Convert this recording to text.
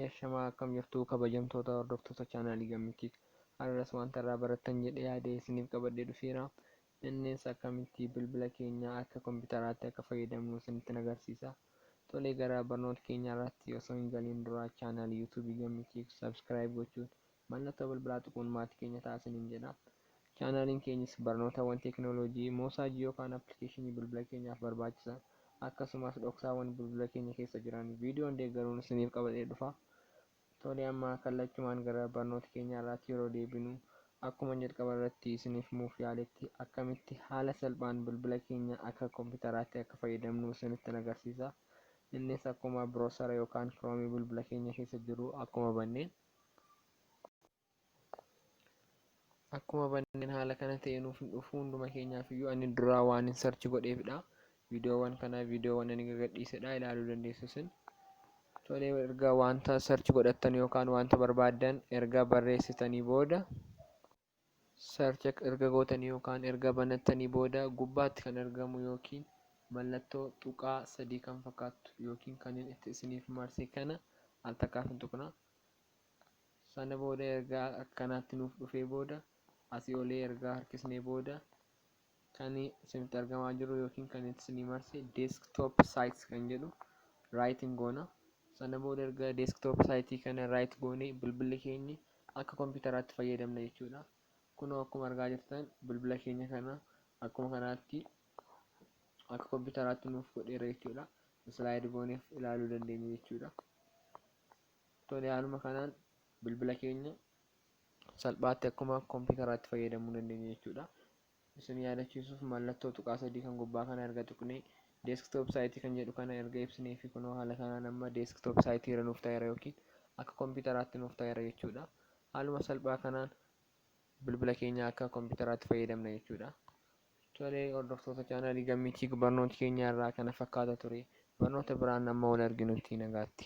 Ashamaa, akkam jirtu kabajamtoota hordoftoota chaanaalii Gammitii? Har'as wanta irraa barattan jedhee yaadee isiniif qabadhee dhufeera. Innis akkamitti bilbila keenya akka kompiitaraatti akka fayyadamnu isinitti agarsiisa. Tolee, gara barnoota keenya irratti osoo hin galiin dura chaanaalii yuutuubii Gammitii subscribe gochuun mallattoo bilbilaa tuquun maatii keenya taasisaniin jedha. Chaanaaliin keenyas barnootawwan teekinooloojii, moosaajii yookaan appilikeeshinii bilbila keenyaaf barbaachisan, akkasumas dhoksaawwan bilbila keenya keessa jiran viidiyoon deeggaruun isiniif qabadhee dhufa. Tolee, amma kallachumaan gara barnoota keenya irraatti yeroo deebinu, akkuma jalqaba irratti isiniif himuuf yaaletti, akkamitti haala salphaan bilbila keenya akka kompiitaraatti akka fayyadamnu isinitti agarsiisa. Innis akkuma browsera yookaan kiroomii bilbila keenya keessa jiru akkuma banneen haala kana ta'e nuuf hin dhufu hunduma keenyaaf iyyuu. Ani duraa waan hin search godheefidha. Viidiyoowwan kana, viidiyoowwan ani gagadhiisedha, ilaaluu dandeessu isin. Tolee, erga wanta search godhattan yookaan wanta barbaaddan erga barreessitanii booda, search erga gootanii yookaan erga banattanii booda, gubbaatti kan argamu yookiin mallattoo tuqaa sadii kan fakkaattu yookiin kan itti isiniif marse kana al takkaaf hin tuqna. Sana booda erga akkanaatti nuuf dhufee booda, asii olee erga harkisnee booda, kan isinitti argamaa jiru yookiin kan itti isinii marse desktop sites kan jedhu right goona. Sana booda erga desktop site kana right goone, bilbilli keenya akka kompiitaraatti fayyadamna jechuudha. Kunoo akkuma argaa jirtan bilbila keenya kana akkuma kanaatti akka kompiitaraatti nuuf godheera jechuudha. Slide gooneef ilaaluu dandeenya jechuudha. Tole, haaluma kanaan bilbila keenya salphaatti akkuma kompiitaraatti fayyadamuu dandeenya jechuudha. Isin yaadachiisuuf, mallattoo tuqaa sadii kan gubbaa kana erga tuqnee, desktop site kan jedhu kana erga ibsinee fi kunoo haala kanaan amma desktop site irra nuuf ta'eera yookiin akka kompiitaraatti nuuf ta'eera jechuudha. Haaluma salphaa kanaan bilbila keenya akka kompiitaraatti fayyadamna jechuudha. Tolee, hordoftoota chaanaalii Gammitii, barnoota keenya irraa kana fakkaata ture. Barnoota biraan amma wal arginutti nagaatti.